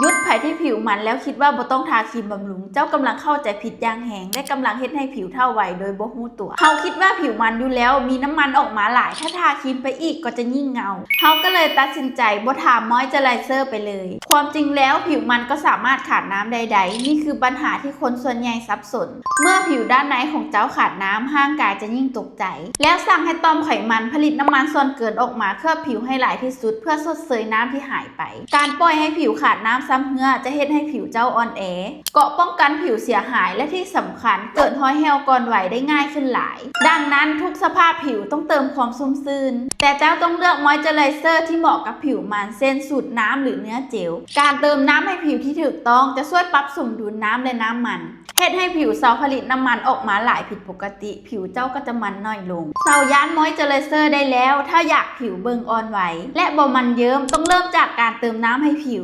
ຢຸດໃຜທີ່ຜິວມັນແລ້ວຄິດວ່າບໍ່ຕ້ອງທາຄຣີມບຳລຸງ, ເຈົ້າກຳລັງເຂົ້າໃຈຜິດຢ່າງແຮງ ແລະ ກຳລັງເຮັດໃຫ້ຜິວເຖົ້າໄວໂດຍບໍ່ຮູ້ຕົວ. ເຮົາຄິດວ່າຜິວມັນຢູ່ແລ້ວ, ມີນ້ຳມັນອອກມາຫຼາຍ, ຖ້າທາຄຣີມໄປອີກກໍຈະຍິ່ງເງົາ. ເຮົາກໍເລີຍຕັດສິນໃຈບໍ່ທາມອຍເຈີໄລເຊີໄປເລີຍ. ຄວາມຈິງແລ້ວຜິວມັນກໍສາມາດຂາດນ້ຳໄດ້ໃດ, ນີ້ຄືບັນຫາທີ່ຄົນສ່ວນໃຫຍ່ສັບສົນ. ເມື່ອຜິວດ້ານໃນຂອງເຈົ້າຂາດນ້ຳ, ຮ່າງກາຍຈະຍິ່ງຕົກໃຈ ແລ້ວສັ່ງໃຫ້ຕ່ອມໄຂມັນຜະລິດນ້ຳມັນສ່ວນເກີນອອກມາເຄືອບຜິວໃຫ້ຫຼາຍທີ່ສຸດ ເພື່ອຊົດເຊີຍນ້ຳທີ່ຫາຍໄປ. ການປ່ອຍໃຫ້ຜິວຂາດນ້ຳຊຳເຮື້ອຈະເຮັດໃຫ້ຜິວເຈົ້າອ່ອນແອ, ເກາະປ້ອງກັນຜິວເສຍຫາຍ ແລະ ທີ່ສຳຄັນເກີດຮອຍແຫ້ວກ່ອນໄວໄດ້ງ່າຍຂຶ້ນຫຼາຍ. ດັ່ງນັ້ນ, ທຸກສະພາບຜິວຕ້ອງເຕີມຄວາມຊຸ່ມຊື່ນ, ແຕ່ເຈົ້າຕ້ອງເລືອກມອຍເຈີໄລເຊີທີ່ເໝາະກັບຜິວມັນ, ເຊັ່ນ ສູດນ້ຳ ຫຼື ເນື້ອເຈວ. ການເຕີມນ້ຳໃຫ້ຜິວທີ່ຖືກຕ້ອງຈະຊ່ວຍປັບສົມດຸນນ້ຳ ແລະ ນ້ຳມັນ, ເຮັດໃຫ້ຜິວເຊົາຜະລິດນ້ຳມັນອອກມາຫຼາຍຜິດປົກກະຕິ, ຜິວເຈົ້າກໍຈະມັນໜ້ອຍລົງ. ເຊົາຢ້ານມອຍເຈີໄລເຊີໄດ້ແລ້ວ, ຖ້າຢາກຜິວເບິ່ງອ່ອນໄວ ແລະ ບໍ່ມັນເຍິ້ມ, ຕ້ອງເລີ່ມຈາກການເຕີມນ້ຳໃຫ້ຜິວ.